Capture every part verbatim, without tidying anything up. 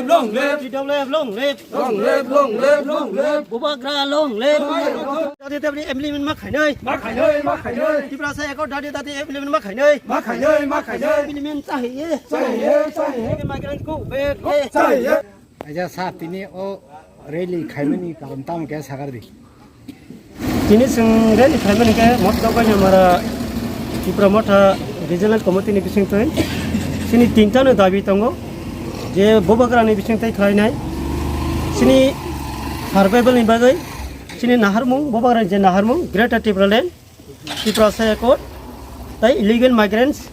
Long live! T W F long live! Long live, long live, long live! Bubagra long live! Dati dati implement ma khainai. Ma khainai, ma khainai. Tiprasa Accord dati dati implement ma khainai. Ma khainai, ma khainai. Implement chahiye. Chahiye, chahiye. Migrant go back. Chahiye. Aja sir, tini o rally khaimani karon tamo khe sakar di. Tini chwng rally khaimani khe Motha Dogainamara Tipra Motha Regional Committee ni bisingtwi chini tinta no dabi tongo, je Bubagra ni bisingtwi khlainai chini survival ni bagwi chini naharmung, Bubagra ni je naharmung Greater Tipraland, Tiprasa Accord, tai illegal migrants,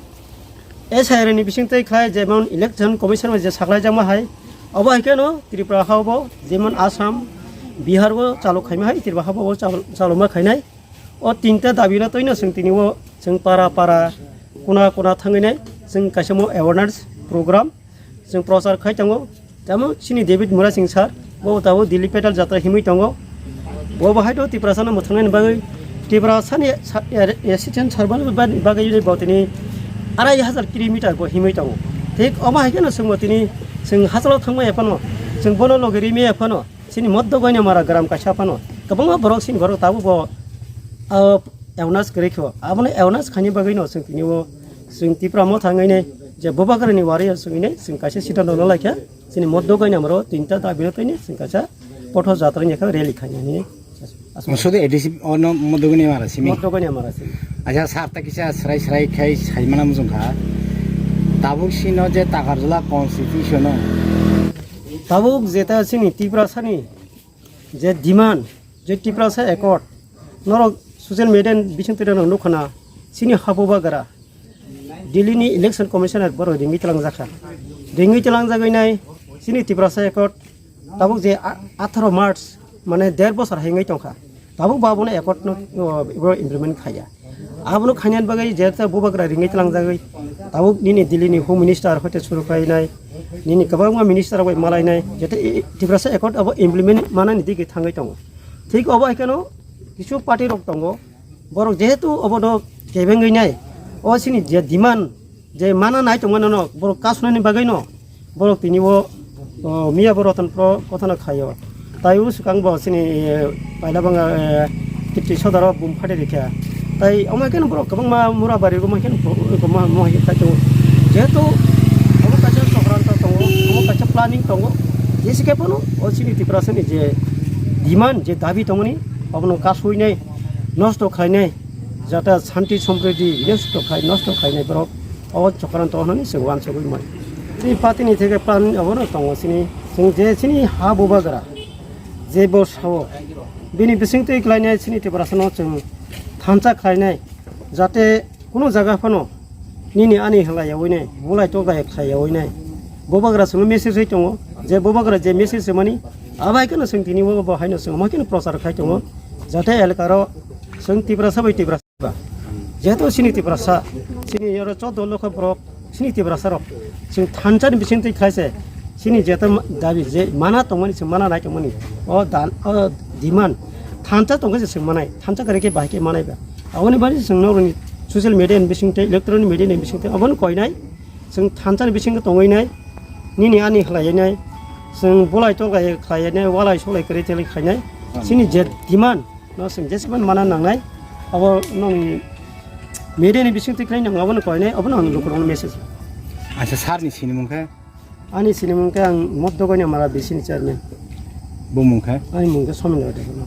S I R ni bisingtwi khlai jemon Election Commission bai je saklaijakma hai, obo hai kheno Tripura hao bo jemon Assam, Bihar bo chalo khaima hai, Tripura hao bo chalo, chaloma khainai. O tinta dabi no twino chwng tini o chwng para para, kuna kuna thangwi nai chwng kaisa mo awareness program chwng prochar khai tongo. Tamo chini David Murasing sir, bo tabuk Delhi Petal Jatra himwi tongo. Bo bahai do Tiprasa no mwthangnaini bagwi, Tiprasa ni sa-, er, assistant sir bani bagwi bo tini arai hajar kilometer bo himwi tongo. Thik omo hai kheno chwngbo tini chwng hachalo thangmaya phano, chwng bono logi rimaya phano, chini Motha Dogainamara gram kaisa phano kwbangma borok chini borok tabuk bo, ah, awareness kwrwi kho. Abono awareness khaini bagwi no chwng tini o chwng Tipra Motha wngwi nai je Bubagra ni warrior wngwi nai chwng kaisa siddhanto no laikha. Chini Motha Dogainamaro tinta dabi no tini chwng kaisa Potho Jatra ni khe rally khainani. Aswk. Sudu A D C ono Motha Dogainamara simi. Motha Dogainamara simi. Acha sir ta kisa srai srai khai saimana mujung kha. Tabuk sino je Takarjala constitution o. Tabuk jeta chini Tiprasa ni je demand, je Tiprasa Accord, norok social media ni bising twi rok nukha na, chini ha Bubagra, Delhi ni Election Commissioner borok ringwi twlangjakha. Ringwi twlangjagwi nai chini Tiprasa Accord tabuk je a-, atharo March, mane der bosor hai wngwi tongkha. Tabuk bo abono accord no, o, bo implement khaiya. Abono khainani bagwi je ta Bubagra ringwi twlangjagwi tabuk nini Delhi ni Home Minister hoite suru khainai, nini kwbangma minister rok bai malainai, jete i, Tiprasa Accord abo implement manani digwi thangwi tongo. Thik obo hai kheno kisu party rok tongo, borok jehetu obono kebengwi nai, o chini je demand, je mana nai tongmani no borok kasunani bagwi no borok tini o, o, miya bo Rotonpro kothano khaio. Tai o swkang bo chini, e, paila banga, e, Tipti Sodaro bum phade rikha. Tai omo khe borok kwbangma mura bari omo khe bo, bo ma, mo hai khe kaitu. Jehetu omo kaisa chokranto tongo, omo kaisa planning tongo. Jesi khe bono o chini Tiprasa ni je demand, je dabi tongmani, obono kasui nai, nosto khlai nai. Jata shanti sompriti nosto khai, nosto khainai borok o chokranto hwnwi se uansugwi mano. Chini party ni theke plan abono tongo chini, chwng je chini ha Bubagra je bo sao bini bisingtwi khlainai chini Tiprasa no chwng thansa khlainai, jate kuno jaga phano nini ani hwnlai yaui nai, bulai tokdai khlai yaui nai. Bubagra chwngno message ri tongo je Bubagra je message rwmani abai kheno chwng tini bo, bo haino chwng omo kheno prochar khai tongo, jate elkaro chwng Tiprasa bai Tiprasa. Jehetu chini Tiprasa, chini oro choudo lokho borok, chini Tiprasa rok, chini thansa ni bising twi khlai se, chini jeto ma-, dabi je mana tongmani, chwng mana nai tongmani, o dan, o demand, thansa tongkhe se chwng manai, thansa kwrwi khe bahai khe manai ba. Aboni bagwi chwng norokni social media ni bising twi, electronic media ni bising twi, obono koinai, chwng thansa ni bising tongwi nai, nini ani khlai nai, chwng bolai tolai khlai nai, walai solai kwrwi tei khlai nai, chini je demand, no chwng jesmani mana nangnai, abo nokni media ni bising twi khlai nang, abono koinai, abono ang lukurokno message. Acha, sir ni sinimung khe? Ani sinimung khe ang Motha Dogainamara B C ni chairman. Bumung khe? Ani mung khe Somendra Debbarma.